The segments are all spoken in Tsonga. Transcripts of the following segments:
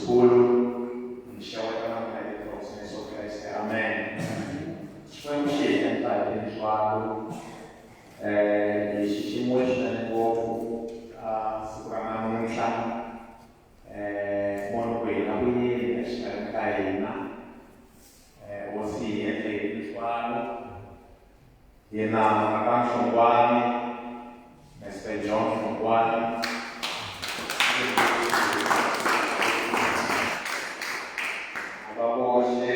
Hosikulu ni xeweta na n'wina hi vito ra Hosi Yesu Kreste amen. Xikwembu xi hi endla hi tintswalo hi xiximiwe swinene ngopfu ka siku ra namuntlha vona ku hi na ku yini exikarhini ka hina Hosi hi endle hi tintswalo hi na Tata Nhlongwane Mr John Hlongwane va voxe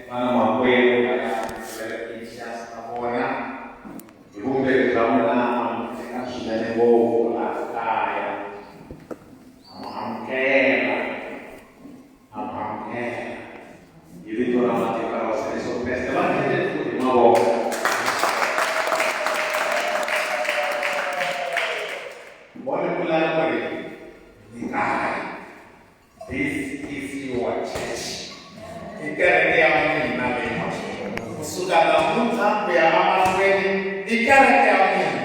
va na makwerhu va ya Ignatius na vona hi vumbirhi bya vona amukeleka swinene ngopfu laha kaya amukela amukela hi vito ra matimba ra Hosi Yesu Kreste va endle futhi hi mavoko vone pulani ku ri ni kaya this is your church i kereke ya n'wina leyi kusuka namuntlha ku ya emahlweni i kereke ya n'wina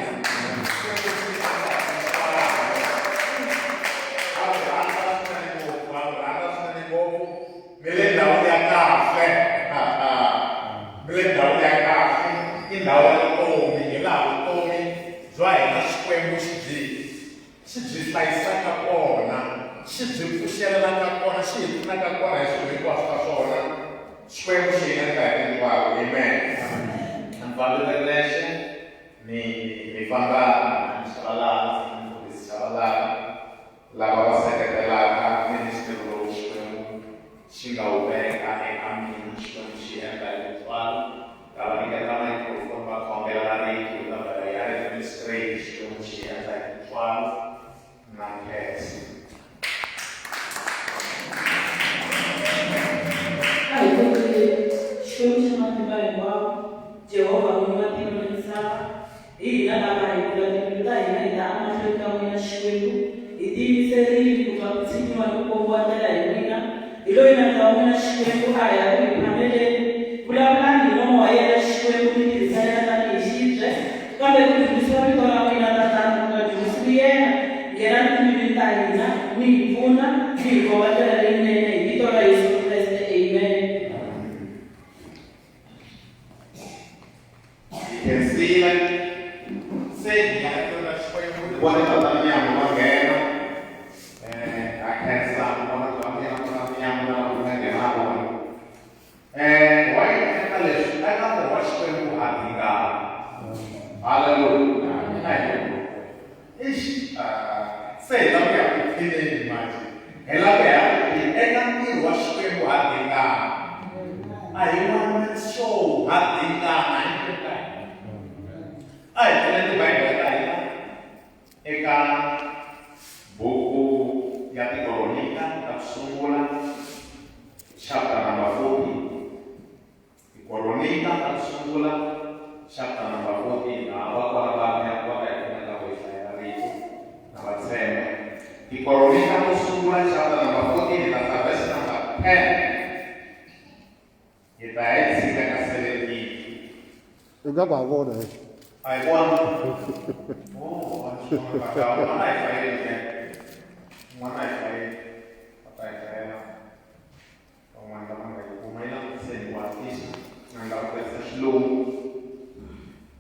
mi le ndhawini ya kahle mi le ndhawini ya kahle i ndhawu ya vutomi hi laha vutomi bya hina Xikwembu xi byi xi byi hlayisaka kona xi byi pfuxelelaka kona xi hi pfunaka kona hi swilo hinkwaswo ka swona Xikwembu xi hi endla hi tintswalo amen ni fambile nexe ni ni famba ni Chabalala mfundhisi Chabalala lava va seketelaka ministry lowu Xikwembu xi nga wu veka eka mina Xikwembu xi endla hi tintswalo ta va nyiketa microphone va khongela rito ta vhela ya ri administrate Xikwembu xi endla hi tintswalo na nkhensa. A hi khongeleni. Xikwembu xa matimba hinkwawo, Jehovha N'wini wa tilo ni misava, hi hina lava hi pfula timbilu ta hina hi ta emahlweni ka n'wina Xikwembu, hi tiyimiserile ku twa ku tshinyiwa ni ku kombiwa ndlela hi n'wina. Hi loyi nandza wa n'wina Xikwembu, a hi ya ku hi phameleni. Vulavulani hi nomo wa yena Xikwembu, mi tirhisa yena tanihi xibye. Kambe ku dzunisiwa vito ra n'wina, Tatana, ku nga dzunisiwi yena. Nghenani timbilwini ta hina, mi hi pfuna, mi hi komba ndlela leyinene, hi vito ra Yesu Kreste, amen. Hi khensile se hi ya eka ra Xikwembu hi vone tata Miyambo va nghena ha khensa ku vona bya mina tata Miyambo na lava nga nghena vona why endla leswi eka ntirho wa Xikwembu ha dingana haleluya eish se hi lava ku ya ku phineni manje hi lava ku ya eka ntirho wa Xikwembu ha dingana a hi one man show ha dingana hinkwenu ka hina a hi pfuleni tibibele ta hina eka buku ya Tikoronika ta ku sungula chapter number 14 Tikoronika ta ku sungula chapter number 14 laha va kona va ya va ta hi pfuneta ku hi hlayela rito na va tshemba Tikoronika to sungula chapter number 14 hi ta ta verse number 10 hi ta ya yi tshika ka 17 I nga ku ha vona he. A hi vona oh a swi vona kahle un'wana a hi hlayeli ke un'wana a hi hlayeli va ta hi hlayela van'wana lava nga yi kuma yi langutiseni hi ku hatlisa na nga ku tirhisa xilungu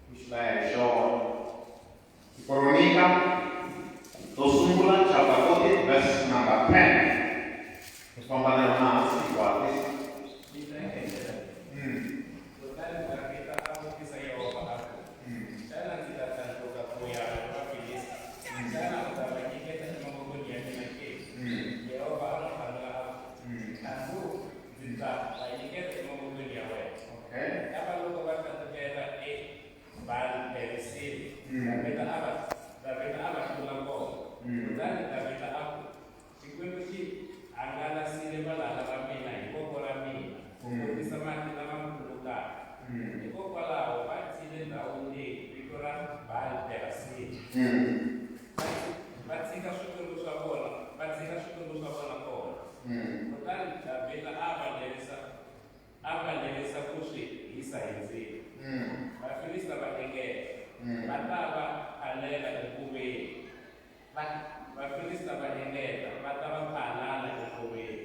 ku xi hlaya hi xona Tikoronika to sungula chapter 14 verse number 10 hi famba na yona hansi hi ku hatlisa. Kutani Davhida a vutisa Yehovha a ku, Xana ndzi ta tlhandluka ku ya lwa ni Vafilista? Xana u ta va nyiketa emavokweni ya mina ke? Yehovha a n'wi hlamula a ku, Tlhandluka, ndzi ta va nyiketa emavokweni ya wena. Kavaloko va tlhandlukela eBali-Peresimi, Davhida a va Davhida a va hlula kona. Kutani Davhida a ku, Xikwembu xi hangalasile valala va mina hi voko ra mina, ku kotisa mati lama khulukaka. Hikokwalaho va thyile ndhawu leyi vito ra Baal-Perasimi. Va tshika swikwembu swa vona, va tshika swikwembu swa vona kona. Kutani Davhida a va lerisa, a va lerisa ku swi hisa hi ndzilo. Vafilista va engeta, va ta va phalela enkoveni. Va, Vafilista va engeta, va ta va phalala enkoveni.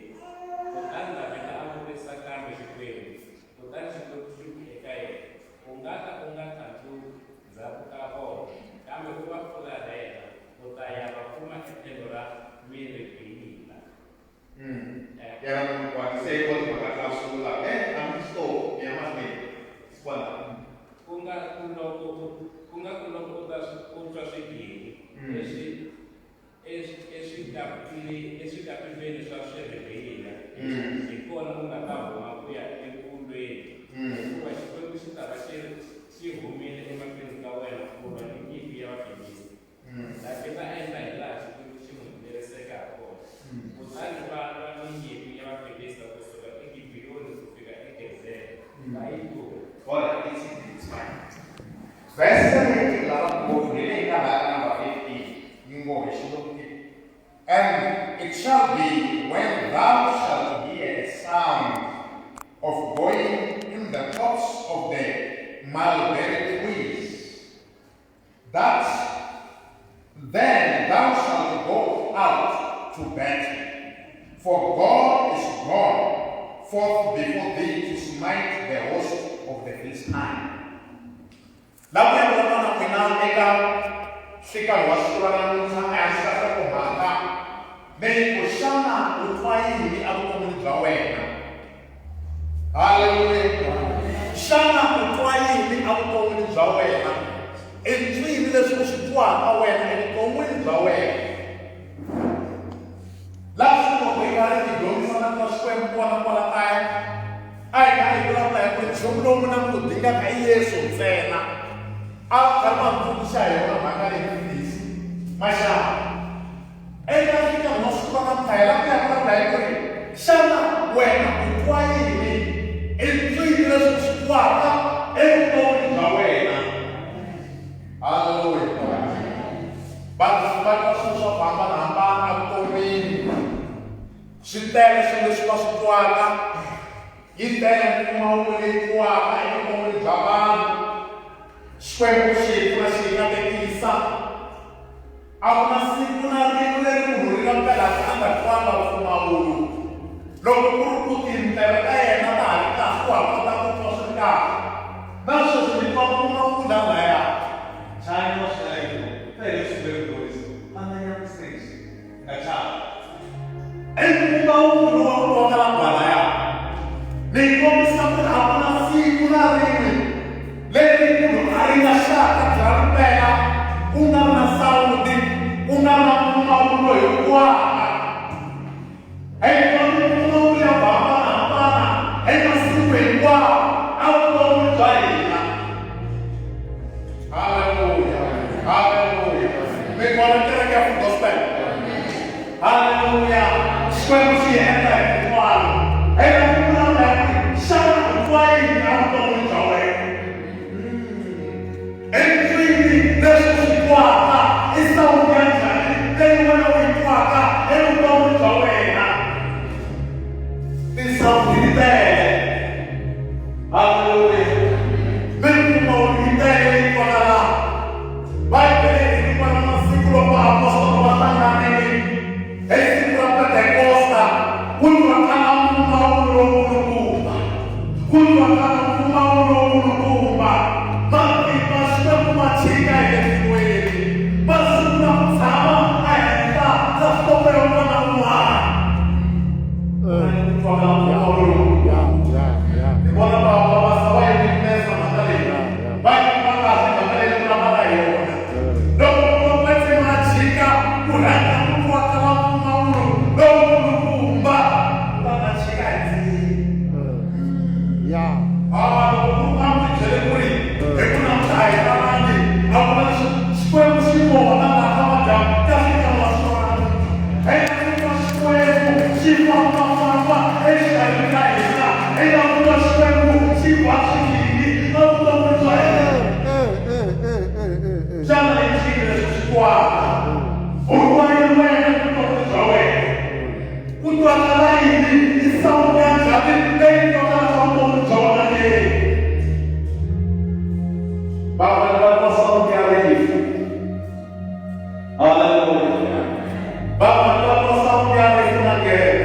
Endzhaku ka vona, kambe u va fularhela, u ta ya va kuma etlhelo ra Miribila. Yena munhu se wa timhaka ta sungula a mi stop ya mahlweni kwala. Ku nga ku loko u ta u twa swigiri eswikapilweni swa swiribila, hi kona u nga ta huma ku ya eku lweni, hikuva Xikwembu xi ta va xi humile emahlweni ka wena ku lwa ni nyimpi ya Vafilista. Davhida a endla hilaha Xikwembu xi n'wi leriseke hakona, kutani va lwa ni nyimpi ya Vafilista kusuka eGibiyoni ku fika eGezere, va yi hlula. Alright, it's fine. Verse 17 lava ngopfu hi leyi nga laha number 15 yi ngo hi xilungu, "And it shall be when thou shalt hear a sound of going in the tops of the mulberry trees, that then thou shalt go out to battle. For God is gone forth before thee to smite the host of the Philistine." Laha ku ya vulavula na n'wina eka nhlikani wa siku ra namuntlha ehansi ka nhlokomhaka leyi ku xana u twa yini evuton'wini bya wena. Halleluya! Xana u twa yini evuton'wini bya wena? I ncini leswi u swi twaka wena evuton'wini bya wena? Laha swi loko hi karhi hi dyondzisana na Xikwembu kona kwala kaya, a hi karhi hi vulavula hi ku ri nchumu lowu mina mi ku dingaka i Yesu ntsena. A karhi ma tsundzuxa hi yona mhaka leyi mfundhisi maxaka. Eka nkarhi wa siku ra namuntlha hi lava ku ya vulavula hi ku ri xana wena u twa yini? I ncini leswi u swi twaka evuton'wini bya wena? Halleluya! Vanhu va twa swilo swa ku hambanahambana evuton'wini. Swi tele swilo leswi va swi twaka. Yi tele mimpfumawulo leyi twiwaka evuton'wini bya vanhu. Xikwembu xi hi pfuna, xi hi katekisa. A ku na siku na rin'we leri munhu ri nga pelaka a nga twanga mpfumawulo. Loko ku ri ku tindleve ta yena ta ha ri kahle, wa ha kota ku twa swi ri kahle. Na sweswi ni twa mpfumawulo lahaya. China sweswo tele swi noise ananya stage nga chavi. I mpfumawulo wa ku twakala kwalaya. Ni kombisa ku ri a ku na siku na rin'we leri munhu a ri nga xaka bya ripela ku nga ri na sawuti, ku nga ri na mpfumawulo hinkwawo. Hi twa mimpfumawulo ya ku hambanahambana hi masiku hinkwawo evuton'wini bya hina. Halleluya, halleluya! Mi kona kereke ya Full Gospel? Halleluya! Xikwembu xi hi endla hi tintswalo. Hi la ku vulavula hi ku xana u twa yini evuton'wini bya wena? I ncini leswi u swi twaka? I sawuti ya njhani leyi wena u yi twaka evuton'wini bya wena? Tisawuti ti tele. Halleluya! Mimpfumawulo yi tele leyi twakalaka. Bibele yi rin'wana masiku loko vaapostola va hlanganile hi siku ra Pentekosta, ku twakala mpfumawulo lowukulukumba, ku twakala mpfumawulo lowukulukumba. Matimba Xikwembu ma chika hi le tilweni, va sungula ku tshama ehenhla ka nhloko ya un'wana na un'wana. Ku twakala mpfumawulo lowu. Ni vona vavasati va yi witness mhaka leyi, va yi tiva kahle mhaka leyi vulavulaka hi yona. Loko mukwetsima a chika, ku rhanga ku twakala mpfumawulo lowukulukumba, kutani a chika hi ndzilo. Ah, loko ku ri a mi byele ku ri hi ku namuntlha a hi talangi, a ku na Xikwembu xi kona laha ka madyambu ka fika wa swona. Hi twa Xikwembu xi fambafamba exikarhi ka hina. Hi nga twa Xikwembu xi ba swigidi evuton'wini bya hina. Xana i ncini leswi swi twaka? U twa yini wena evuton'wini bya wena? Ku twakala yini? I sawuti ya njhani leyi twakalaka vuton'wini bya wena ke? Van'wana va twa sawuti ya rifu. Halleluya! Van'wana va twa sawuti ya rifu na gebe.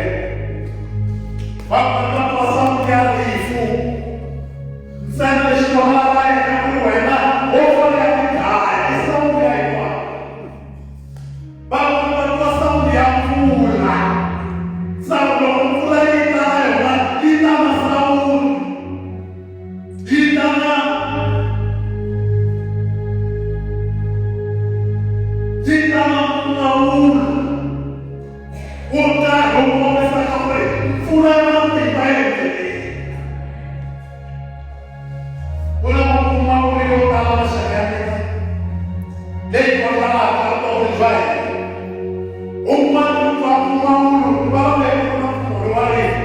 mpfumawulo va laveka ku na mpfumawulo wa rifu.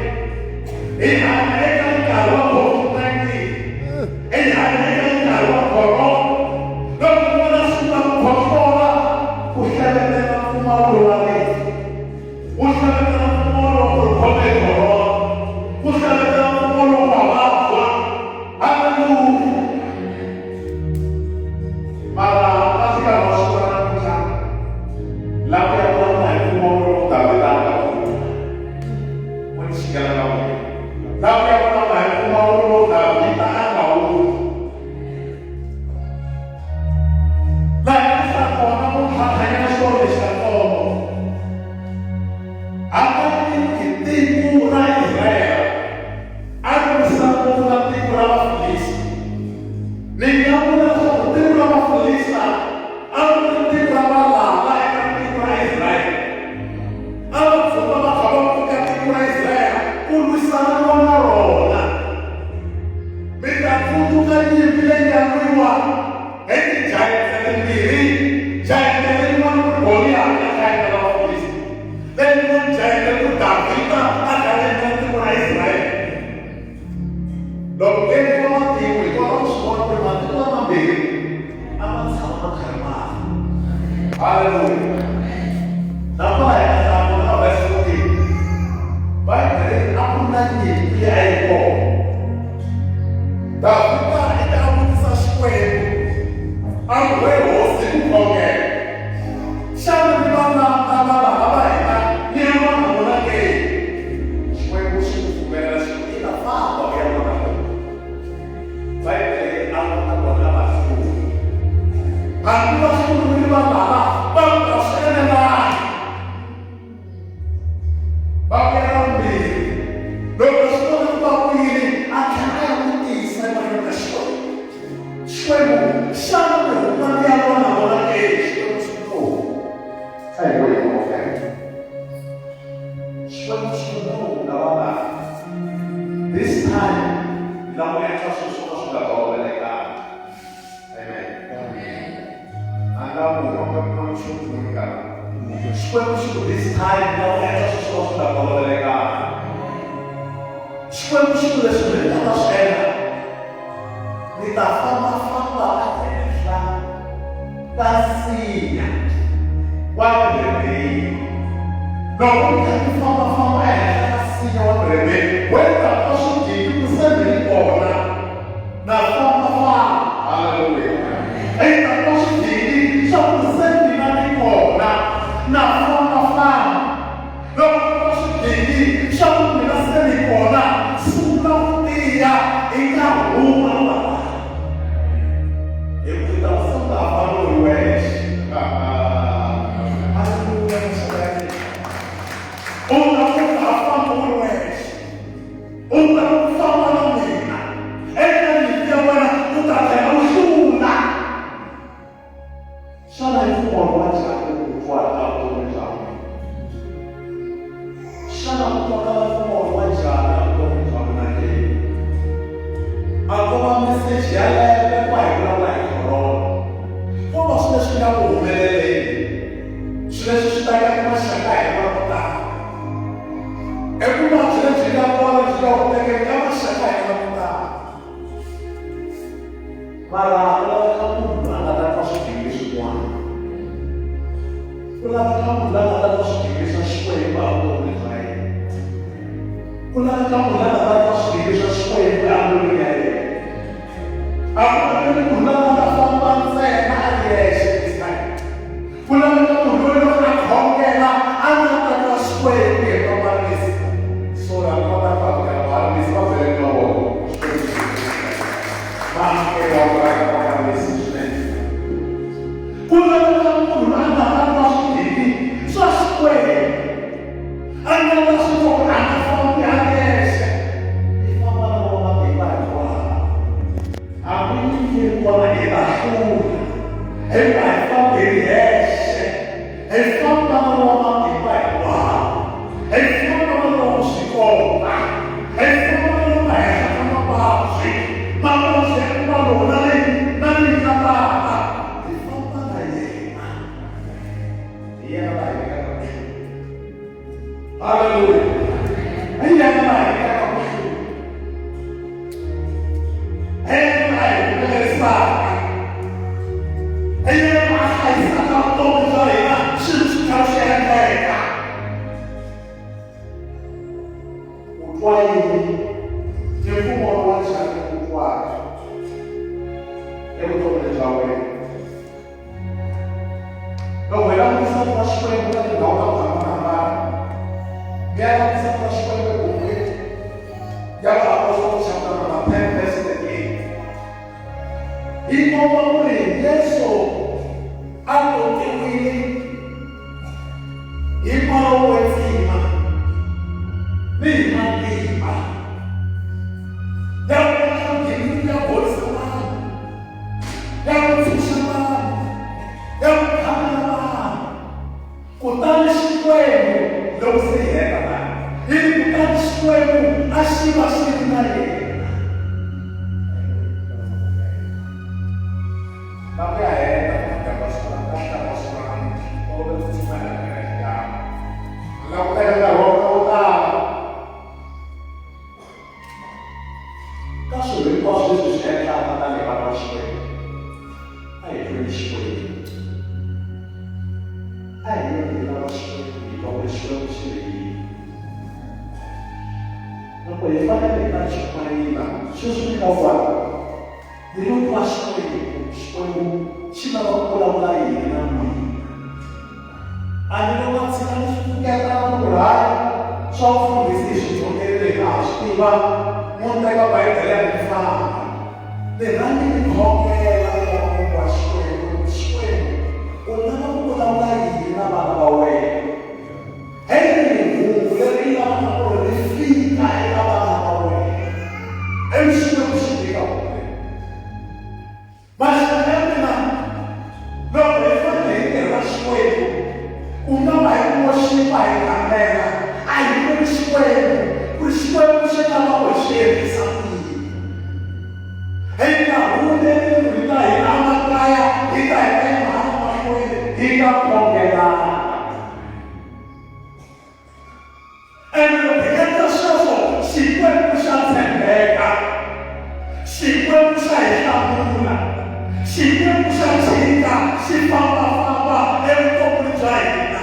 Hi hanya eka nkarhi wa COVID-19. Hi hanya eka nkarhi wa corona. Loko un'wana a sungula ku khohlola, ku hlevetela mpfumawulo wa rifu. Ku hlevetela mpfumawulo wa ku ri khome hi corona. Ku hlevetela mpfumawulo wa vabya. Haleluya. Mara a swi karhi wa swi vona namuntlha laha ku ya vulavula hi mpfumawulo lowu Davhida a nga wu mo ni xikela ka n'wina. Laha ku ya vulavula hi mpfumawulo lowu Davhida a nga wu laha hi nga kona namuntlha tlhanyana xitori lexi katsongo. Hakanyingi tiko ra Israyele a ri lwisana ngopfu na tiko ra Vafilista. Ni nga vula leswaku tiko ra Vafilista a ri ri tiko ra valala eka tiko ra Israyele. A va pfuka va kha va pfuka tiko ra Israyele ku lwisana na rona. Mi ta tsundzuka nyimpi leyi nga lwiwa hi tijayente timbirhi, jayente leyin'wana ku ri Goliyati a dlayeke ra Vafilista, leyin'wana jayente ku ri Davhida a dlayeke tiko ra Israyele. Loko ku endliwa matiko hi kota ku swi vona ku ri matiko lamambirhi a ma tshama ma karhi ma lwa. Haleluya. Nakona hi nga hlaya kona ka verse 14. Bibele a ku na nyimpi a yi kona. Davhida i ta vutisa Xikwembu a ku, We hosi, hi ku khongela, xana ni valala valala va hina ni ya lwa na vona ke? Xikwembu xi n'wi pfumelela xi ku, Ina, famba u ya lwa na vona. Bibele a lwa na vona a va hlula. Hambi va hluriwile valala va nga swi enelangi. Va vuya ra vumbirhi. Loko swi vona ku va vuyile, a tlhela a ya vutisa emahlweni ka Xikwembu. Xikwembu, xana mi huma mi ya lwa na vona ke? Xikwembu xi ku, No. A hi wena wa Xikwembu xi ku, No, lava nga this time ni lava ku endla swilo swo ka swi nga tolovelekanga. Amen. A nga ku nga ku na nchumu lowu nga Xikwembu xi ku this time ni lava ku endla swilo swo ka swi nga tolovelekanga. Xikwembu xi ku leswi ni nga ta swi endla ni ta fambafamba ehenhla ka nsinya wa murebei. Loko ni kha ni fambafamba ehenhla ka nsinya wa murebei, wena ta swigidi ku se ni ri kona na fambafamba. Haleluya. Endzhaku ka swigidi swa ku se mina ni kona na fambafamba. Loko ku twa swigidi swa ku mina se ni kona, sungula ku tiya hi nkarhi wun'wana na wun'wana. Hi ku ta se u nga ha fambi u ri wexe. Haleluya, maxaka ya mina. U ta u nga ha fambi u ri wexe. U ta u famba na mina. Eka nyimpi ya wena u ta tlhela u hlula. Xana i mpfumawulo wa njhani lowu wu twaka evuton'wini bya wena? Xana ku twakala mpfumawulo wa njhani evuton'wini bya wena ke? A ko va meseji ya lembe ku va hi vulavula hi corona. Ko va swilo leswi nga ku humeleleni, swilo leswi swi taka eka maxaka ya hina lamo tala. I vuvabyi lebyi nga kona byi nga ku tekeni ka maxaka ya hina lamo tala. Mara ku laveka munhu loyi a nga ta twa swigingiri swin'wana. Ku laveka munhu loyi a nga ta twa swigingiri swa Xikwembu evuton'wini bya yena. Ku laveka munhu loyi a nga ta twa swigingiri swa Xikwembu embilwini ya yena. A ku laveki munhu loyi a nga ta famba ntsena a ri yexe this time. Ku laveka munhu loyi loko a khongela a nga ta twa Xikwembu hi vamarisi. Sorry, a ni kota ku amukela vamarisi va byele ka vona. Xikwembu xi va amukela ku rhanga vamarisi swinene. Ku laveka munhu loyi a nga ta twa swigidi swa Xikwembu. A nga ta swi twa ku a nga fambi a ri yexe. I famba na vona matimba hinkwawo. Hambi nyimpi yi ri kona hi ta hlula. Hikuva a hi fambi hi ri hexe, hi famba na lowa matimba hinkwawo, hi famba na lowa vuswikota, hi famba na lowa henhla ka mavabyi, mavabyi ya ku va lona leyi na leyi nga tata, hi famba na yena. Hi yena la hi nyikaka ku hlula. Haleluya. Hi yena la hi nyikaka ku hlula. Hi yena la hi humelerisaka. Hi yena la hlayisaka vutomi bya hina swilo swi kha swi endleka. U twa yini hi mfumo wa njhani u twaka evuton'wini bya wena? Loko hi langutisa wa Xikwembu ka tindhawu ta ku hambanahambana, mi ya langutisa wa Xikwembu ebukwini ya Vaapostoli chapter number 10 verse 38. Yi komba ku ri Yesu a totiwile hi moya wo kwetsima ni hi matimba ya ku endla vugingiriki ya ku horisa vanhu, ya ku tshunxa vanhu, ya ku phamela vanhu. Kutani Xikwembu loko se hi heta la yi ri kutani Xikwembu a xi va xi ri na yena. Na ku ya heta ku fika ka siku ra ka hlamba siku ra namuntlha tolovela ku tsutsumela eka xidyambu. Ni lava ku teka nkarhi wa wo tala ka swilo hinkwaswo leswi hi swi endlaka tanihi vana va Xikwembu. A hi tweni Xikwembu. A hi yeni hi lava Xikwembu hi twa ku ri Xikwembu xi ri yini. Loko hi fanele hi ta chumayela sweswi ni nga wa Ni lo twa Xikwembu, Xikwembu xi lava ku vulavula yini na n'wina. A ni lo va tshika ni swi pfuketana ni ku ri hayi swa vufundhisi hi swi dyondzerile hina ha swi tiva, mo ni teka Bibele ya ni famba. Ni rhange ni khongela ni lava ku twa Xikwembu ni ku Xikwembu u lava ku vulavula yini na vana va wena. Hi rihi hungu leri i lavaka ku ri ri fika eka vana va wena? Ivi Xikwembu xi nyika hungu leri. Maxaka ya mina, loko hi fanele hi tirhela Xikwembu, ku nga va hi ku worship-a hi gandzela, a hi voni Xikwembu ku ri Xikwembu xi lava ku hi swi endlisa ku yini. Hi nga humeleli hi ta hina emakaya, hi ta hi ta yima hala mahlweni hi nga khongelanga. Ene loko hi endla sweswo, Xikwembu xa tshembeka. Xikwembu xa hi hlamula. Xikwembu xa chika xi famba-famba evuton'wini bya hina.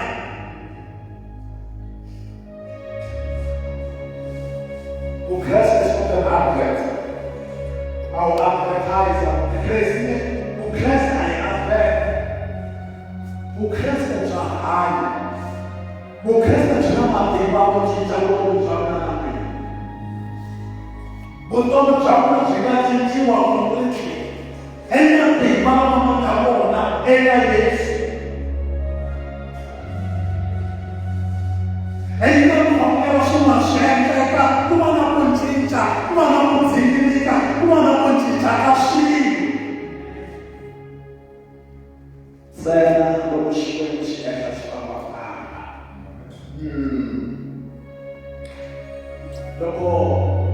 Vukreste is not an advert. A wu advertise. Kreste, Vukreste a hi advert. Vukreste bya hanya. Vukreste byi na matimba ku cinca vutomi bya mina na mina. Vutomi bya mina byi nga cinciwa completely hi matimba lama ma nga kona eka Yesu. Hi nga khongela swin'wana swi endleka ku va na ku cinca, ku va na ku dzingirika, ku va na ku cinca ka swilo. Ntsena loko Xikwembu xi endla xifambafamba. Loko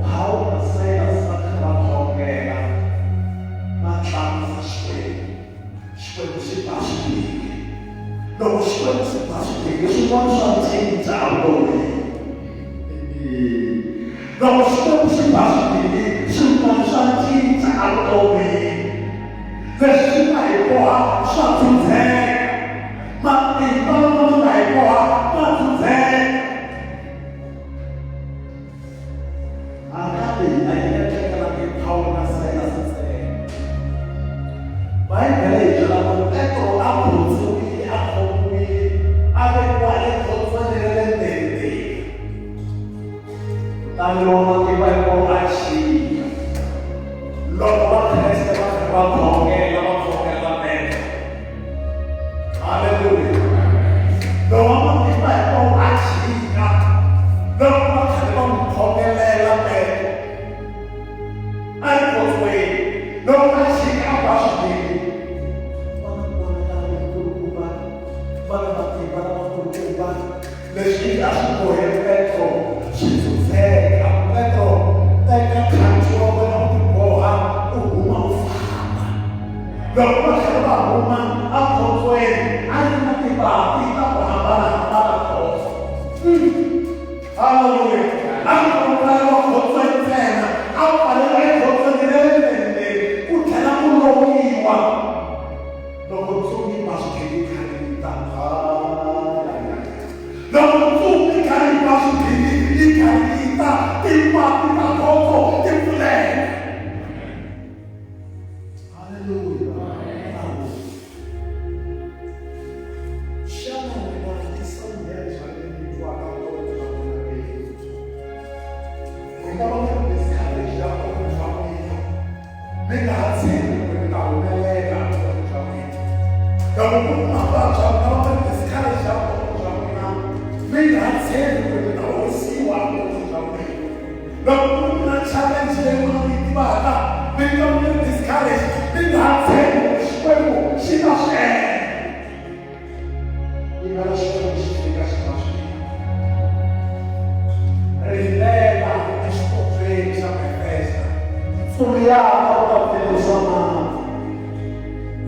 Pawulo na Silas va kha va khongela va tlakusa Xikwembu, Xikwembu xi ba swigege. Loko Xikwembu xi ba swigege swin'wana swa cinca evuton'wini. Loko Xikwembu xi ba swigege swin'wana swa cinca evuton'wini. Leswi swi nga hi boha swa dzudzeka. Matimba lama ma nga hi boha ma dzudzeka. Mhaka leyi a yi endlekelanga Pawulo na Sayilasi ntsena. Bibele yi byela ku Petro a khotsiwile, a khomiwile, a vekiwa ekhotsweni ra le ndzeni. Kutani lowa matimba hinkwawo a chika. Loko Vakreste va karhi va khongela, va khongela Petro. Haleluya! Lowa matimba hinkwawo a chika loko va karhi va n'wi khongelela Petro. A ri khotsweni. Loko a chika a ba swigidi. Va na ku vonakala lokukulukumba, va na matimba lamakulukumba. Leswi a swi bohe Petro swi dzudzeka. Petro, teka khancu wa wena u tiboha u huma u famba. Loko va tlhela va huma ekhotsweni, a ri na tibati ta ku hambanahambana khotso. Mi nga ha tshembi ku mi ta horisiwa vuton'wini bya n'wina. Loko ku ri na challenge leyi n'wina mi yi tivaka, mi twa mi ri discouraged, mi nga ha tshembi ku Xikwembu xi ta swi endla. Yimela Xikwembu xi fika xi ta swi endla. Rilela exikobyeni xa Bethesda. Ntsumi ya ta u ta pfilisa mati.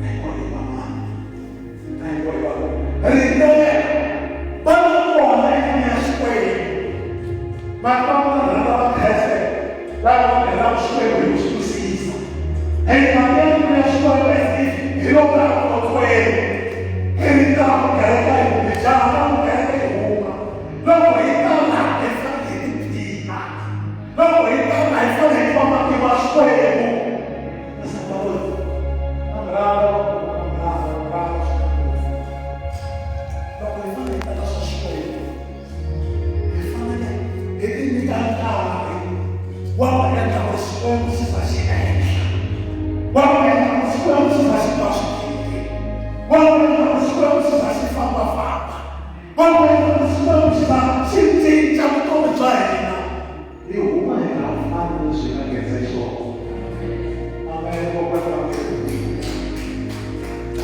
A hi kona hi va mani? A hi kona hi va Rilela va nga kona endlwini ya Xikwembu. Vanhu va n'wina rhandza Vakreste lava va tirhelaka Xikwembu hi ku swi twisisa. Hi mhaka ya ndlwini ya Xikwembu as if hi lo ka khotsweni. Hi rindzela ku kereke hi kumbe jaha ra ku kereke yi huma. Loko hi ta laha hi fanele hi tiphina. Loko hi ta laha hi fanele hi tiva matimba ya Xikwembu. Na mi rhandza vakulu, na mi rhandza, na mi rhandza swinene ngopfu. Loko hi fanele hi tata swa Xikwembu, hi fanele hi tinyika nkarhi wa ku endla ku Xikwembu xi za xi endla, wa ku endla ku Xikwembu xi za xi ba swigidi, wa ku endla ku Xikwembu xi za xi fambafamba, wa ku endla ku Xikwembu xi za xi cinca vutomi bya hina. Hi huma hi nga ha fani ni leswi hi nga nghenisa xiswona. Amen, kokwana va nge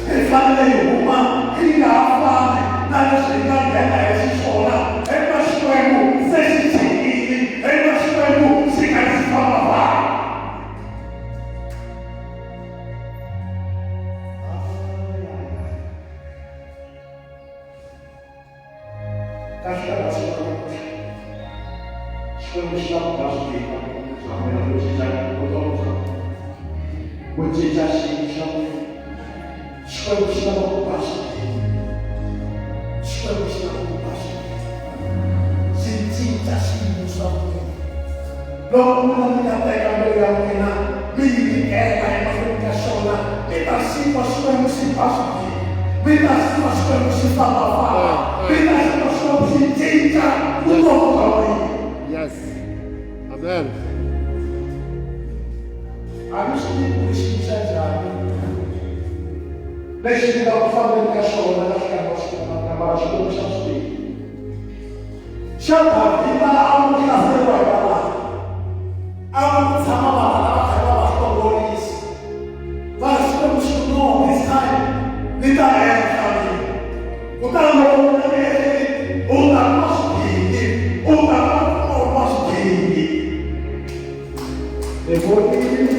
Hi fanele hi huma hi nga ha fani na leswi hi nga nghena hi xiswona eka Xikwembu se xi chikile, eka Xikwembu xi nga xi fambafamba. Kahle ka masiku namuntlha, Xikwembu xi lava ku ba switiva vutomi bya wena, ku cinca vutomi bya wena, ku cinca xiyimo xa wena. Xikwembu xi lava ku ba switiva. Xikwembu xi lava ku ba switiva. Xi cinca xiyimo xa wena. Loko n'wina mi nga teka mbilu ya n'wina mi yi nyikela emahlweni ka xona, mi ta xi twa Xikwembu xi ba swigidi, mi ta xi twa Xikwembu xi fambafamba, mi ta xi twa Xikwembu xi cinca vutomi bya n'wina. Yes. Amen. A mi swi tivi ku ri xiyimo xa njhani lexi mi nga ku fambeni ka xona ka hlangano wa Xikwembu, mara Xikwembu xa swi tiva. Xa Davhida a n'wi hlaseriwa hi valala, a n'wi tshama valala va karhi va va hlongorisa. Va ri Xikwembu xi ku no, this time ni ta endla mina. Kutani loko u ri ehleketi, u ta twa swigidi, u ta twa u twa swigidi. Ni vonile,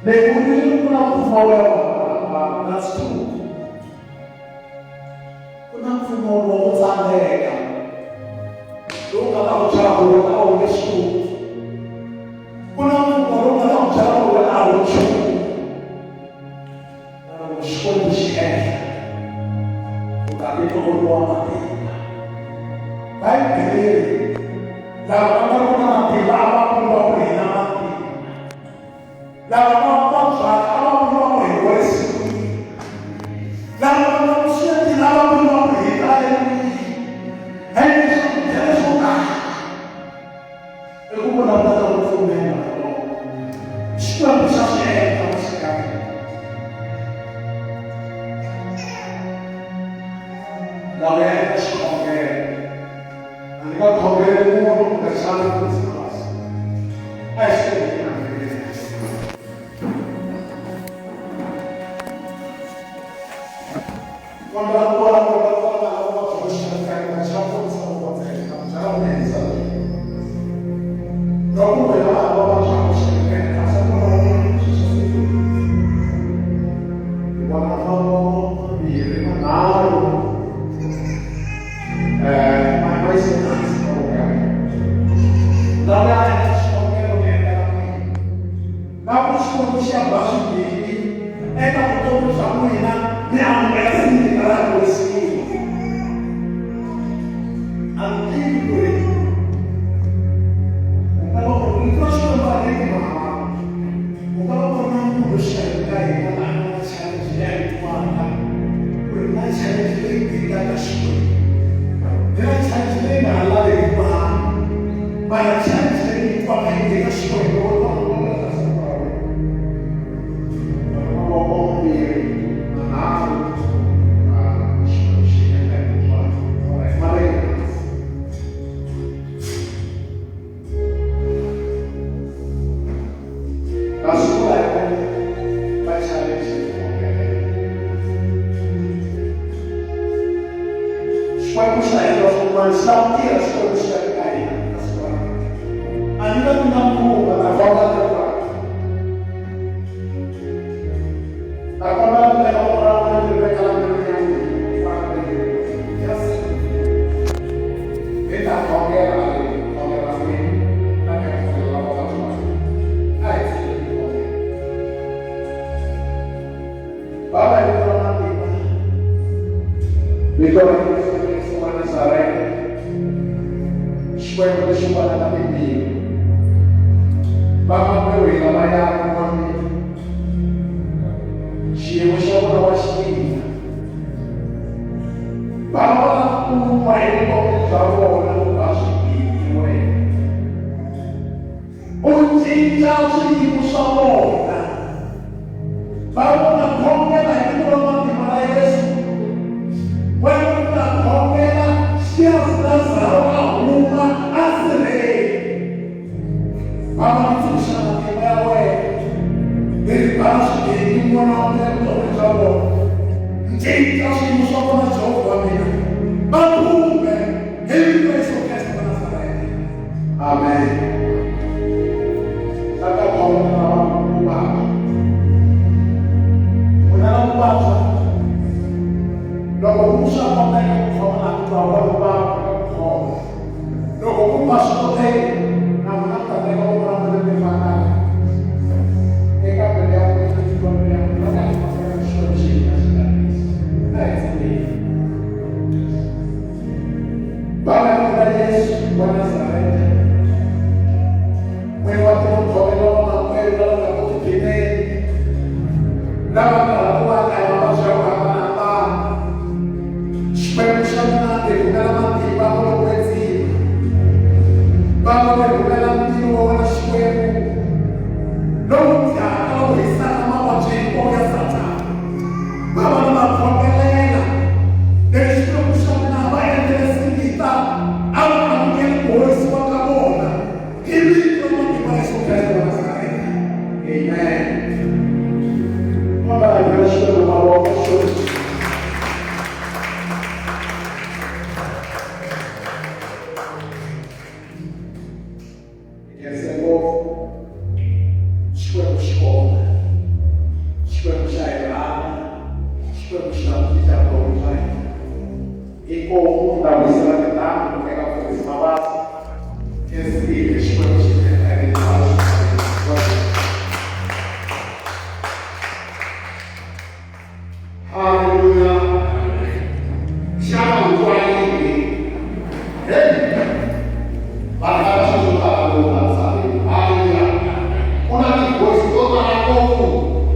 ni vonile ku na mpfumawulo wa hambana, that's true. Ku na mpfumawulo wa ku tsandzeka lowu nga ta ku byela ku wena a wu nge swi koti. Ku na mpfumawulo lowu nga ta ku byela ku wena a wu nchumu. Mara loko Xikwembu xi endla, u ta titwa u ri wa matimba. Bibele yi ri, lava va nga riki na matimba a va vuriwa ku hi na matimba. Lava va vabyaka a va vuriwa ku hi horisiwile. Lava va nga vuswetini a va vuriwa ku hi taleriwile. Ene swakudya leswo tala I ku vulavula ka ku pfumela koloko. Xikwembu xa swi endla maxaka ya mina. Lava ya eka xikhongelo. A ni nga khongeleli munhu kumbexana Christmas. A hi swi Kombela ku vona ku ri va lava va byi xaka ka xa ku sa ku ntsena byela ku endla. Loko wena va va va bya ku xaka ka sa ku vona Hi vona mavoko mambirhi manharhu my voice is Lava ya endla xikhongelo mi endlela n'wina. Va ku Xikwembu xi ya ba swigidi eka vutomi bya n'wina mi amukela singita ra ku risiwa. A mi tivi ku ri u nga va u ri rito ra Xikwembu a ri mahala. U nga va u ri na munhu exikarhi ka hina la a nga na challenge leyi a yi twaka ku ri na challenge leyi dingaka Xikwembu. Ni na challenge leyi nga ha laveki vanhu. Mara challenge leyi yi twaka yi dinga Xikwembu u twa u vona siku ra wena. Mavoko mambirhi manharhu Xikwembu xi endla. Xikwembu xa hina swin'wana xi lava ku tirha Xikwembu xi ya eka hina ka siku ra namuntlha. A ni nga mina mpfhuka na famba na Na kombela ku teka voko ra n'wina mi ri veka la mbilwini ya n'wina. Yes. Hi ta khongela hi khongela n'wina na ka khongela vavabyi va hina. A hi tshikeni hi khongela. Baba hi vito ra matimba. Vito ra Yesu Kreste wa Nazareta. Xikwembu lexi vonaka timbilu. Vamakwerhu hi lava yaka wa mina. Xiyimo xa vona wa xi tiva. Va va va kuma hi vutomi bya vona ku va swi tivi wena. U cinca swiyimo swa vona. Va vona khongela hi vito ra matimba ra Yesu. Wena u ta khongela xiya Lazaro a huma a sirheni. Baba mi tsundzuxa matimba ya wena. Hi ribala swigevenga n'wana wa mina vutomi bya vona. Cinca swiyimo swa vona Jehovha wa mina. Va khumbe hi vito ra Yesu Kreste wa Nazareta. Amen. Tata khongela va vuvabyi. N'wina la vuvabya loko ku swa koteka ku khoma laha ku twa vona vuvabyi ka ku khoma. Loko ku nga swi koteki, na n'wina mi ta teka voko ra n'wina mi faka eka mbilu ya n'wina, titwa mbilu ya n'wina, va ta khongela Xikwembu xi hina xi karisa. A hi tshembeni. Baba ya n'wina Yesu wa Nazareta, n'wini wa tiko khongela vamakwerhu lava nga ku tiphineni, lava karhatiwaka hi mavabyi ya ku hambanahambana. Xikwembu xa mina ti rhumela matimba mo lo kwetsima. Bava mi rhumela ntirho wa wena Xikwembu lowu dyaka lowu hisaka mavabyi hinkwawo ya Sathana. Bava ni va khongelela leswi Xikwembu xa mina va endlele singita a va amukeli ku horisiwa ka vona hi vito ra matimba ya Yesu Kreste wa Nazareta. Amen. Baba, hi mavoko Xikwembu. Khense ngopfu Xikwembu xi kona Xikwembu xa hi rhandza Xikwembu xi lava ku cinca vutomi bya hina inkomu ta vuyisela tintambu eka mfundhisi Mabasa khensile Xikwembu xi endla hinkwaswo. Haleluya. Xana u twa yini? Hey! Vanhu va na swilo swo tala ngopfu laha misaveni. Haleluya. Ku na ti-voice to tala ngopfu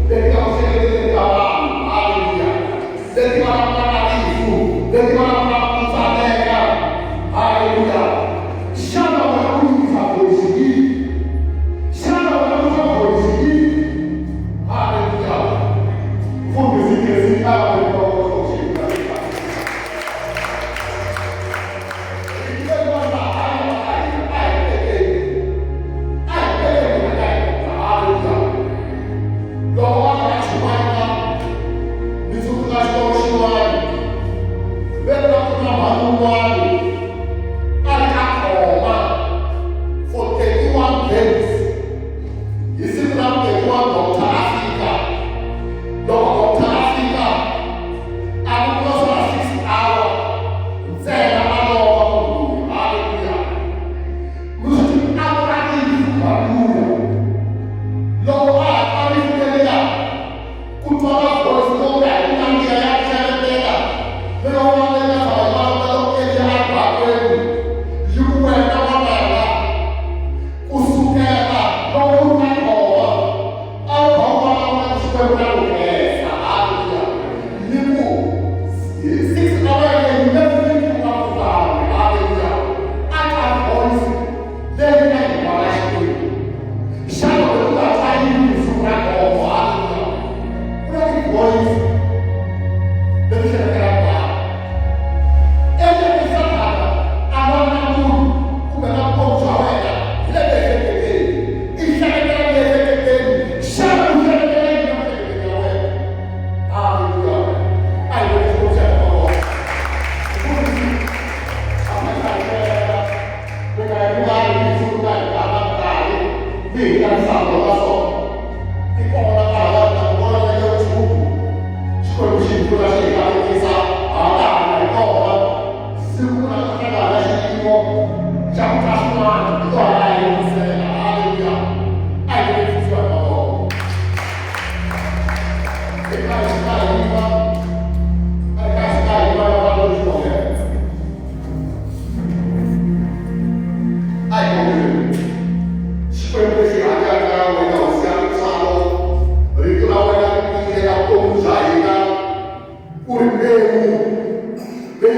leti nga ku hleketeleni ka vanhu. Haleluya. Leti vulavulaka rifu, leti vulavulaka ku tsaneka. Haleluya. Xana wena u yingisa voice yihi? Xana wena u twa voice yihi? Haleluya. Mfundhisi Jesse a va ri ntokoto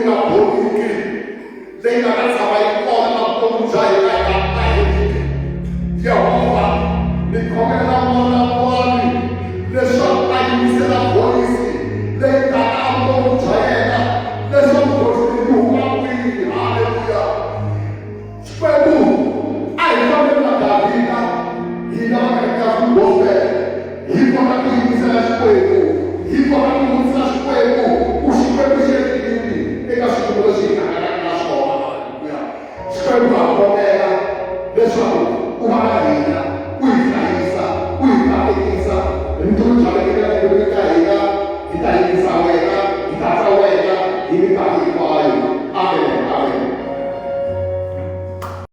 nga boriki leyi nga ta tshama yi kona na vutomi bya hina hi nga heriki. Yehovha, ni khongelela n'wana wani leswaku a yingisela voyisi leyi taka vutomi bya yena leswaku voyisi leyi yi huma kwihi. Haleluya. Xikwembu a hi fambeni na Davhida hina va kereke ya Full Gospel hi kota ku yingisela Xikwembu hi kota ku vutisa Xikwembu ku Xikwembu xi ri yini eka swiyimo leswi hi hlanganaka na swona. Haleluya. Xikwembu ha khongela leswaku u va na hina u hi hlayisa u hi katekisa hi vutomi bya le eka ka hina.